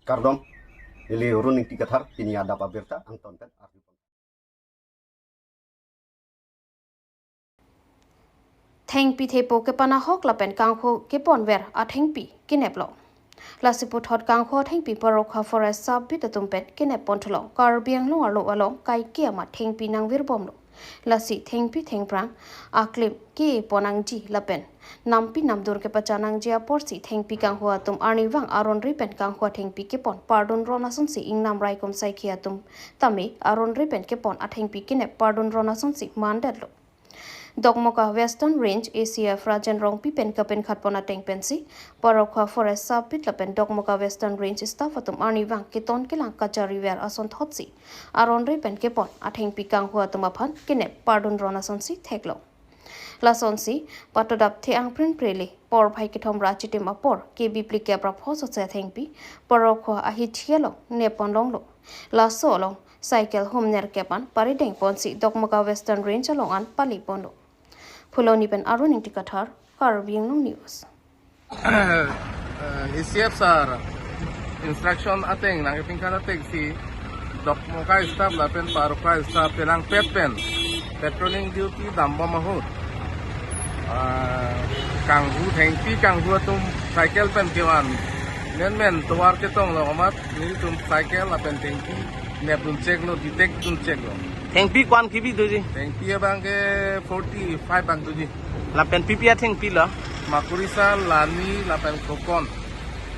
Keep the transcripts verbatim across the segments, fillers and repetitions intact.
Kardom, neli Arun Ingti Kathar, pini adap abirta angton pen arju. Thengpi thepo kepanahok lapen kanghu keponver athengpi keneplo. Lasi puthot kanghu athengpi Parokha Forest Sub Beat atum pen kenep ponthulo. Karbi Anglong arlo along kaike amat thengpi nangvirbomlo. Lasi thengpi thengphrang aklim kepon nangji lapen nampi namdur kepachan nangji aporsi thengpi kanghu atum arnivang aron ri pen kanghu athengpi kepon pardun ron asonsi ingnam raikom saikhi atum tame aron ri pen kepon athengpi kenep pardun ron asonsi mandetlo. Dokmoka Western Range A C F Rajen Rongpi pen kapinkhat pon ateng pensi Parokha Forest Sub Beat lapen Dokmoka Western Range staff atum arnivang keton kelang kachariver asonthotsi aron ri pen kepon athengpi kanghu atum aphan kenep pardun ron asonsi theklong. Lasonsi patodapthe angprin prele porphai kethom ra chitim apor ke bibli kep ra pho sose athengpi Parokha ahithi along nep ponlonglo. Laso along cycle hum nerkep an parideng ponsi Dokmoka Western Range along an pali ponlo. Phuloni pen Arun Ingti Kathar, Karbi Anglong News. Eh, A C F sir instruction ateng nangkepinkhat atengsi Dokmoka staff lapen Parokha staff pelangpet pen patrolling duty dambom ahut, ah, kanghu thengpi kanghu atum cycle pen kevan menmen tovar ketonglo amat nelitum cycle lapen thengpi nepduncheklo, detect duncheklo. Thengpi ko-an kebi doji? Thengpi abangke forty-five bang doji. Lapen pipi athengpi lo? Makurisa, lani lapen krokon.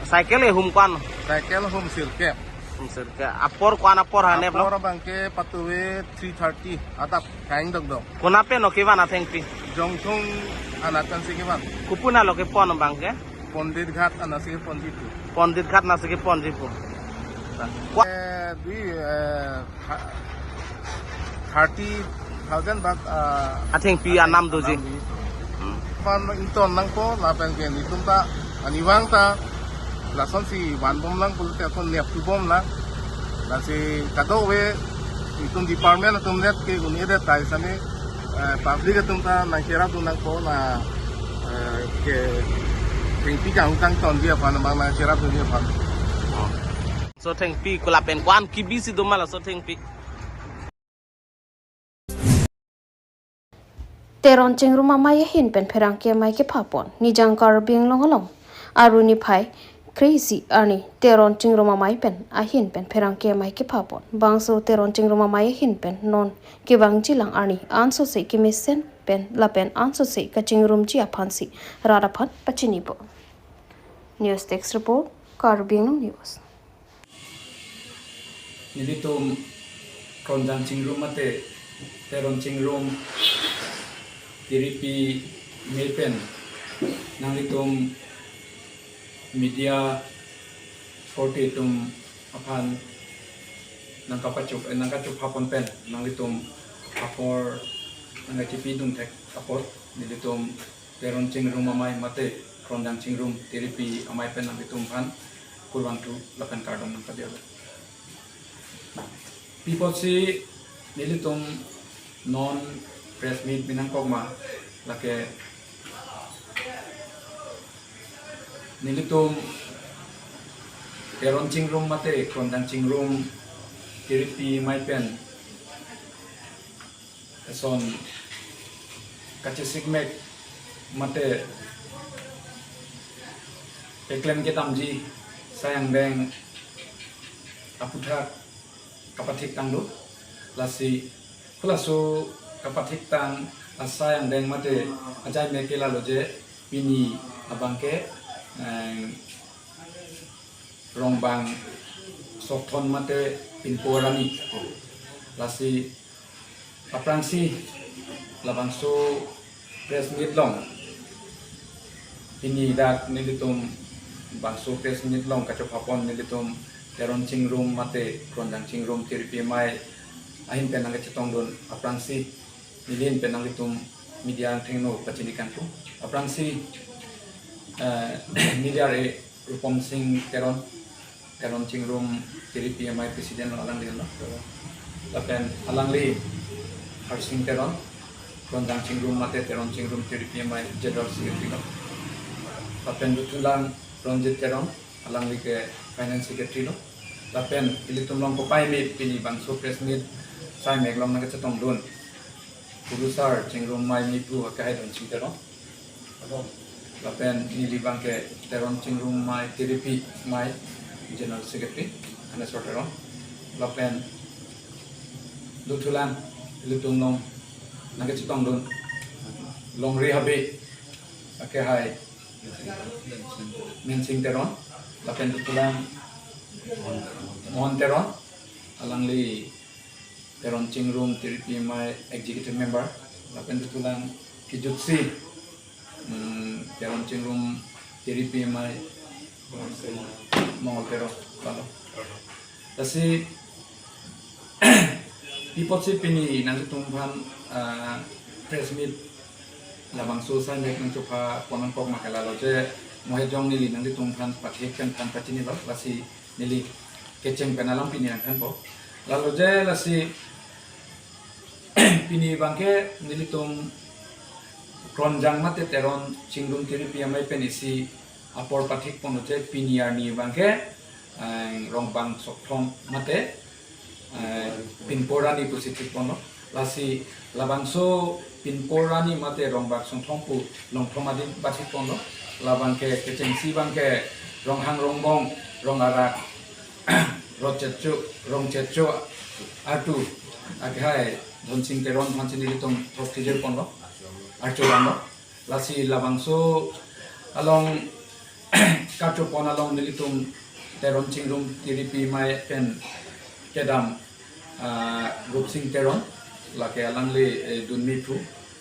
Cycle ehum ko-an? Cycle hum sirkep. Hum sirkep. Apor ko-an apor ha neplo? Apor abangke patuve three thirty adap kaing dokdok. Kona pen lo kevan athengpi? Jongthung anat ansi kevan. Kopi-an lo kepon abangke? Pandit Ghat anatsi keponji pu. Pandit Ghat anatsi keponji pu. Ko- Eh, dui, eh, tha-, thirty thousand bak, ah, athengpi anam doji. Anam doji. Hmm. Pan ington nangpo lapen ke nelitum ta arnivang ta lasonsi vanbomlang pulote akon neptubomlang. Lasi kadokave nelitum department atum net ke un-edet ta isane, eh, public atum ta nangcherapdun nangpo la, eh, ke thengpi kanghu kangtonji aphan abang nangcherapdunji aphan. Laso thengpi ko lapen ko-an kebisi doma laso thengpi? Teron Chingrum amei ahin pen pherangke amei kephapon. Nijang Karbi Anglong along Aru niphai kre-isi arni Teron Chingrum amei pen ahin pen pherangke amei kephapon. Bangso Teron Chingrum amei ahin pen non kevangjilang arni ansose kemesen pen lapen ansose kachingrumji aphansi rat aphan pachinipo. News Desk Report, Karbi Anglong News. Nelitum Kronjang Chingrum mate Teron Chingrum tiripi amei pen nanglitum media korte atum aphan nangkapachuk, eh, nangkachophapon pen nanglitum apor nangkachipidun thek apot nelitum Teron Chingrum amei mate Kronjang Chingrum tiripi amei pen nanglitum aphan kurvangthu lapen kardom nangpajirlo. Pi apotsi nelitum non press meet binong kok ma lake nelitum Teron Chingrum mate Kronjang Chingrum tiripi amei pen eson kachesikmek mate keklem kedamji asai angdeng aputhak kapathik tanglo. Lasi halaso kapathik tang asai angdeng mate ajai me ke lalo je pini abangke, eh, Rongbang Sokthon mate Pinpo arni. Lasi aphrangsi labangso press meet along pini dak nelitum bangso press meet along kachophapon nelitum Teron Chingrum mate Kronjang Chingrum tiripi amei ahin pen nangkachetongdun aphrangsi neli ahin pen nanglitum media angthengno pachini kangtung. Aphrangsi, eh, media re Rupom Sing Teron, Teron Chingrum tiripi amei president lo alanglilo. Lapen alangli Harsing Teron, Kronjang Chingrum mate Teron Chingrum tiripi amei general secretary lo. Lapen dothulang Ronjit Teron, alangli ke Finance Secretary lo. Lapen ilitum along kopai me pini bangso press meet sai mek along nangkachetongdun Kurusar Chingrum Amei Mephu akehai Donsing Teron. Lapen neli abangke Teron Chingrum Amei Tiripi Amei General Secretary Aneswar Teron. Lapen dothulang ilitum along nangkachetongdun Longri Habe akehai Mensing Teron. Lapen dothulang Mohon Teron, alangli Teron Chingrum Tiripi Amei Executive Member. Lapen dothulang kejutsi, mm, Teron Chingrum Tiripi Amei Mongol Teron, lalo. Lasi pi apotsi pini nangtum aphan, ah, press meet labangso sai mek nangchepha pon nangkok ma ke lalo je, mo he jong neli nangtum aphan pathek pen aphan pachinilo, lasi neli kecheng pen alam pini nangthanpo. Lalo je lasi pini abangke nelitum Kronjang mate Teron Chingrum Tiripi Amei pen isi apor pathik ponlo je pini arni abangke, eh, Rongbang Songthong mate, eh, pinpor arni pusi thik ponlo. Lasi labangso pinpor arni mate Rongbang Songthong pu Longthom adin pathik ponlo. Labangke kechengsi abangke Ronghang Rongbong Rong Arak Rongchetcho, Rongchetcho artu akehai Donsing Teron aphansi nelitum thok thijir ponlo, archo damlo. Lasi labangso along karcho pon along nelitum Teron Chingrum Tiripi Amei pen kedam, ah, Rupsing Teron, lake alangli, eh, dun mephu,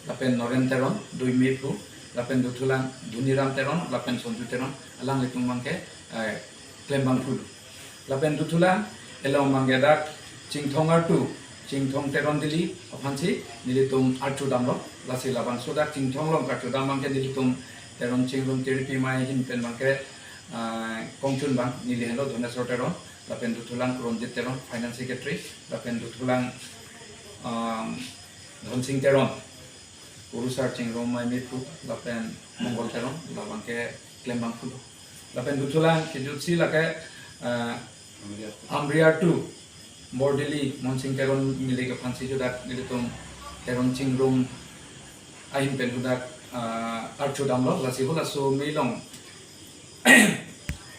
lapen Noren Teron, dui mephu, lapen dothulang Dhoniram Teron, lapen Sonju Teron, alanglitum abangke, eh, klembangphu. Lapen dothulang along abangke dak Chingthong artu, Chingthong Teron Dili aphansi nelitum archo damlo. Lasi labangso dak Chingthong along karcho dam abangke nelitum Teron Chingrum Tiripi Amei ahin pen abangke, ah, kongchun abang neli henlo Dhoneswar Teron, lapen dothulang Ronjit Teron, Finance Secretary, lapen dothulang, um, Donsing Teron, Kurusar Chingrum Amei Mephu, lapen Mongol Teron, labangke klembangphu lo. Lapen dothulang kejutsi lake, ah, Amri artu, Bordili, Monsing Teron milik aphansi hadak nelitum Teron Chingrum ahin pen hadak, ah, archo damlo, lasi halaso amei along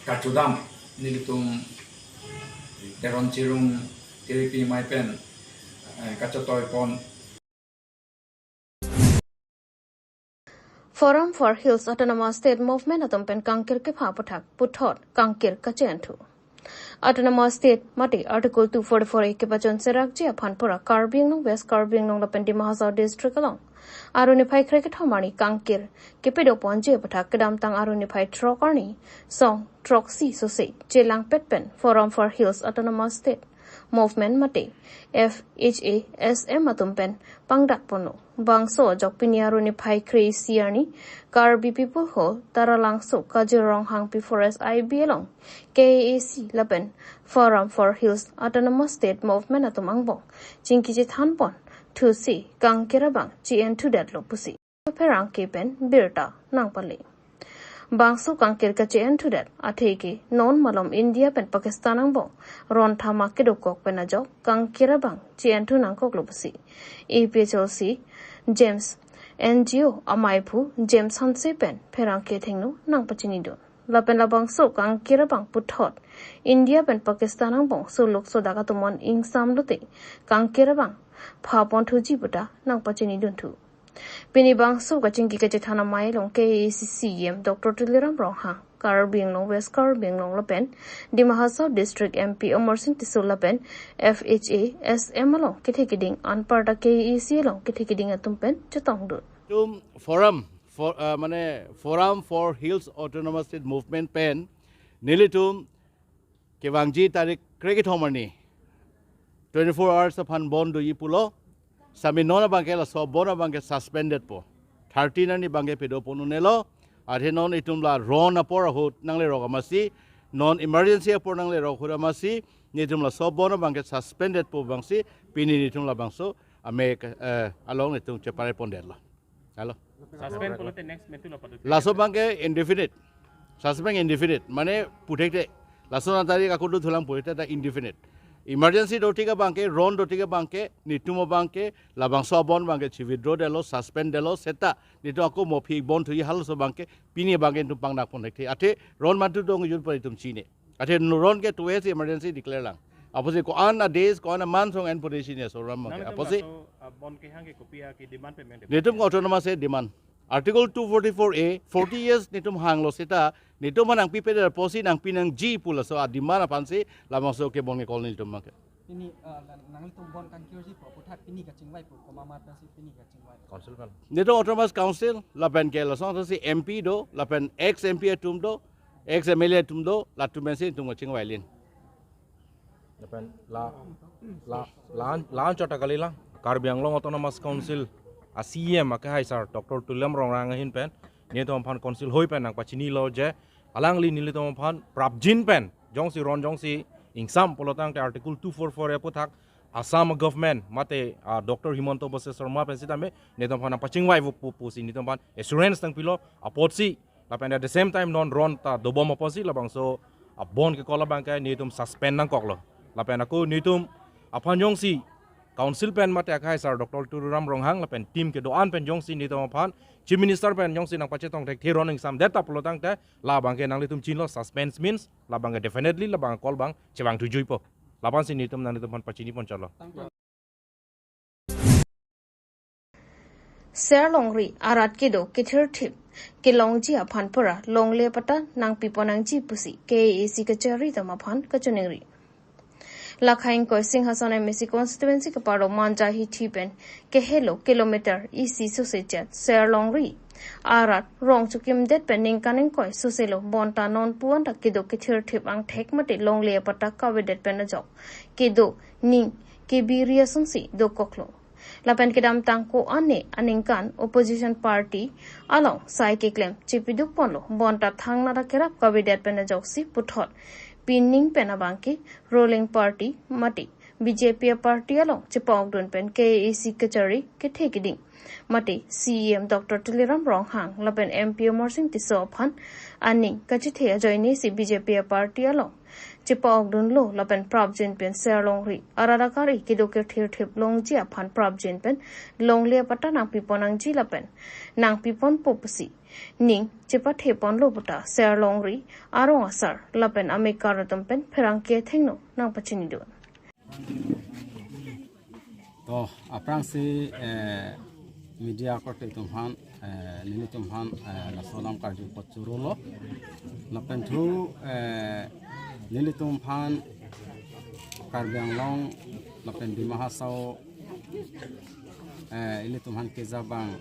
karcho dam nelitum Teron Chingrum Tiripi Amei pen, eh, kachetoi pon. Forum for Hills Autonomous State Movement atum pen kangkir kepha aputhak puthot kangkir kache-enthu. Autonomous State mate Article two forty-four A kepachun serakji aphan pura Karbi Anglong, West Karbi Anglong lapen Dima Hasao District along Aru niphai krekethom arni kangkir kepedo ponji aputhak kedamtang Aru niphai throk arni song throksi sose chelangpet pen Forum for Hills Autonomous State Movement mate F H A S M atum pen pangdak ponlo. Bangso ajok pini Aru niphai kre-isi arni Karbi People Hall, Taralangso, Kajir Ronghangpi Forest I B along K A A C lapen Forum for Hills Autonomous State Movement atum angbong chingki chethan pon thusi kangkir abang che-enthudetlo pusi pherangke pen birta nangpale. Bangso kangkir kache-enthudet atheke non malom India pen Pakistan angbong ron thama kedokok pen ajok kangkir abang che-enthu nangkoklo pusi A P H L C James N G O amaiphu James Hanse pen pherangke athengno nangpachinidun. Lapen labangso kangkir abang puthot India pen Pakistan angbong suluk sodak atum-an ingsam lote kangkir abang pha ponthuji puta nangpachinidunthu. Pini bangso kachingki kachethan amei along K A A C C E M Doctor Tuliram Ronghang, Karbi Anglong, West Karbi Anglong lapen Dima Hasao District M P Amarsing Tisso lapen F H A S M along kethe keding anparta K A A C along kethe keding atum pen chetongdun. Tum forum for, uh, mane Forum for Hills Autonomous State Movement pen nelitum kevangji tarik krekethom arni twenty-four hours aphan bon doji pulo. Sami non abangke laso bon abangke suspended po. Thirteen arni abangke pedo pon un-elo. Athe non itum la ron apor ahut nanglerok amatsi, non emergency apor nanglerok ahut amatsi, netum laso bon abangke suspended po abangsi, pini netum labangso amei, eh, along netum cheparai pondetlo. Halo. Suspend pulote next metu lo padu. Laso abangke indefinite. Suspend indefinite. Mane puthekte. Lason atarik ako dothulang purita ta indefinite. Emergency dotik abangke, ron dotik abangke, netum abangke, labangso abon abangke chi withdraw detlo, suspend detlo, seta netum ako mo aphi bon thuji, halaso abangke pini abangke netum pangdak pon thekthe. Athe ron mantu dong jun pon netum chini. Athe ron ke two years emergency declare lang. Apotsi ko-an a days, ko-an a month song en pon chini aso ron abangke. Nangtum apotsi laso, ah, bon kehang ke kopi a ke demand payment? Netum ke autonomous a demand. Article two forty-four A, forty years netum hanglo seta, netum aphan nangpipedet apotsi nangpi nangji pu laso a demand aphansi labangso ke bon ke call netum abangke. Pini, ah, nang-, nanglitum bon kangkirji pu aphuthak pini kachingvai pu, komat pensi pini kachingvai? Council kan. Netum autonomous council, lapen ke lason si M P do, lapen ex M P atum do, ex M L A atum do, latum pensi netum kachingvai lin. Lapen la, la, la, la-anchot ta kalilang. Karbi Anglong Autonomous Council a C E M akehai sir Doctor Tuliram Ronghang ahin pen netum aphan council hoi pen nangpachinilo je alangli nelitum aphan prapjin pen jongsi ron jongsi ingsam pulotangte Article two forty-four A aphuthak Assam government mate, ah, Doctor Himanta Biswa Sarma pen sitame netum aphan nangpachingvai pu, pu, pusi netum aphan assurance nangpilo apotsi, lapen at the same time non ron ta dobom apotsi labangso abon ke call abangke netum suspend nangkoklo. Lapen ako netum aphan jongsi council pen mate akehai sir Doctor Tuliram Ronghang lapen team kedo-an pen jongsi netum aphan Chief Minister pen jongsi nangpachetong thekthe ron ingsam det ta pulotangte labangke nanglitum chinilo, suspense means labangke definitely labang call abang chevang thujuipo. Labansi netum nanglitum aphan pachini pon chalo. Serlongri arat kedo kethirthip kelongji aphan pura longle apatta nangpi pon nangji pusi K A A C kachari atum aphan kachiningri. Lakha ingkoi Singhason M A C constituency kepado Manja hithi pen kehelo kilometer isi sose chet Serlongri arat rong chokimdet pen ningkan ingkoi soselo, bonta non pu-an ta kedo kethirthip angthek mate longle apatta kavedet pen ajok kedo ning kebiri asonsi dokoklo. Lapen kedamtang ko-an aningkan opposition party along sai keklem chepiduk ponlo, bonta thangnat akerap kavedet pen ajoksi puthot pining pen abangke ruling party mate B J P party along chepa-okdun pen K A A C kachari kethe keding mate C E M Doctor Tuliram Ronghang lapen M P Amarsing Tisso aphan aning kachethe ajoinesi B J P party along chepa-okdunlo lapen prapjin pen Serlongri arat akari kedo kethirthip longji aphan prapjin pen longle apatta nangpi pon nangji lapen nangpi ponpo pusi ning chepathe ponlo puta Serlongri arong asar lapen amekar atum pen pherangke athengno nangpachinidun. To, aphrangsi, eh, media akorte atum aphan, eh, nelitum aphan, eh, laso alam karju apot chorolo. Lapen thu, eh, nelitum aphan Karbi Anglong lapen Dima Hasao, eh, ilitum aphan keja abang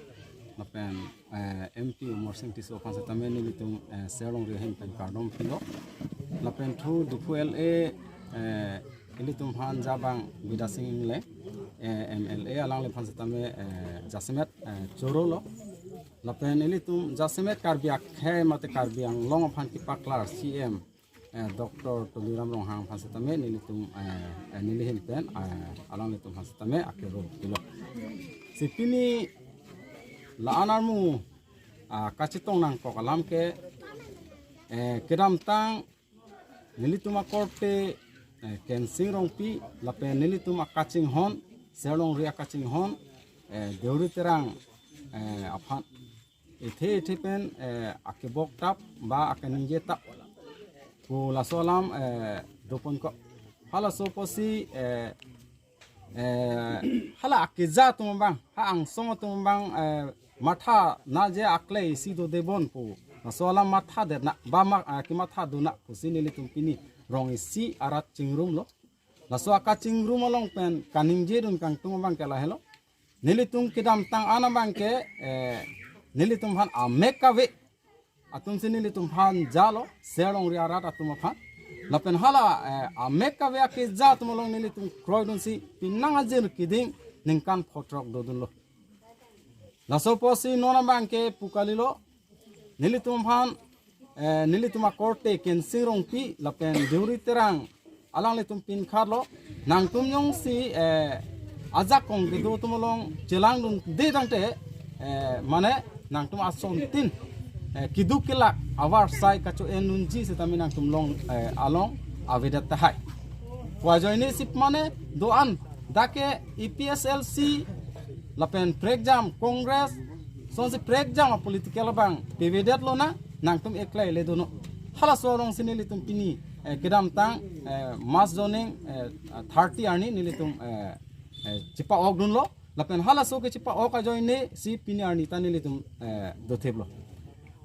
lapen eh, M P Amarsing Tisso aphan setame nelitum, eh, Serlongri ahin pen kardom pilo. Lapen thu Diphu L A, eh, ilitum aphan ja abang Bidya Sing Engleng, eh, M L A alangliphan setame, eh, jasemet, eh, chorolo. Lapen ilitum jasemet Karbi akhei mate Karbi Anglong aphan kepaklar C M, eh, Doctor Tuliram Ronghang aphan setame nelitum, eh, eh, neli ahin pen, eh, alanglitum aphan setame akero pilo. Si pini la-an armu, ah, kachetong nangkok alam ke, eh, kedamtang nelitum akorte, eh, Kensing Rongpi lapen nelitum akachinghon, Serlongri akachinghon, eh, Deuri Terang, eh, aphan ethe ethe pen, eh, akebok tap ba akaningje tap pu laso alam, eh, doponkok. Halaso apotsi, eh, eh, hala akeja atum abang, ha angsong atum abang, eh, matha na je akle isi dodebon pu laso alam mathadet na ba ma, ah, kematha dun na pusi nelitum pini rong isi arat chingrumlo. Laso akachingrum along pen kaningjedun kangtung abangke lahelo. Nelitum kedamtang an abangke, eh, nelitum aphan amek kave atumsi nelitum aphan jalo, Serlongri arat atum aphan. Lapen hala, eh, amek kave akeja atum along nelitum kroidunsi penang ajir keding ningkan photrok dodunlo. Laso apotsi non abangke pu kalilo, nelitum aphan, eh, nelitum akorte Kensing Rongpi lapen Deuri Terang alanglitum pinkhatlo, nangtum jongsi, eh, ajakong kedo atum along chelangdunde tangte, eh, mane nangtum asontin eh, keduk kelak avarsai kacho-en unji setame nangtum along, eh, along avedet tahai. Pu ajoine sip mane do-an dak ke A P S L C lapen prekjam Congress sonsi prekjam a political abang pevedet lonang, nangtum eklai le dono. Halaso alongsi nelitum pini, eh, kedamtang, eh, mass joining, eh, thirty arni nelitum, eh, eh, chepa-ok dunlo. Lapen halaso ke chepa-ok ajoine si pini arni ta nelitum, eh, dothiplo.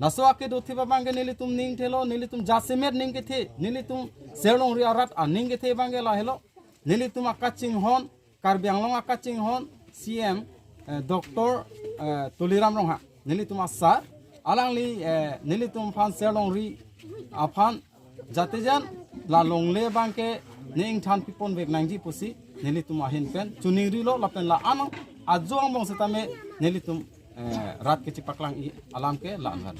Laso ake dothip abang ke nelitum ning thelo, nelitum jasemet ning kethe, nelitum Serlongri arat aning kethe abang ke lahelo. Nelitum akachinghon, Karbi Anglong akachinghon C M, eh, Doctor, eh, Tuliram Ronghang. Nelitum asar, alangli, eh, nelitum aphan Serlongri aphan jatejan la longle abang ke ne ingthan pipon vek nangji pusi nelitum ahin pen choningrilo lapen la-an ajo angbong setame nelitum, eh, rat kechepaklang-i alam ke la-an.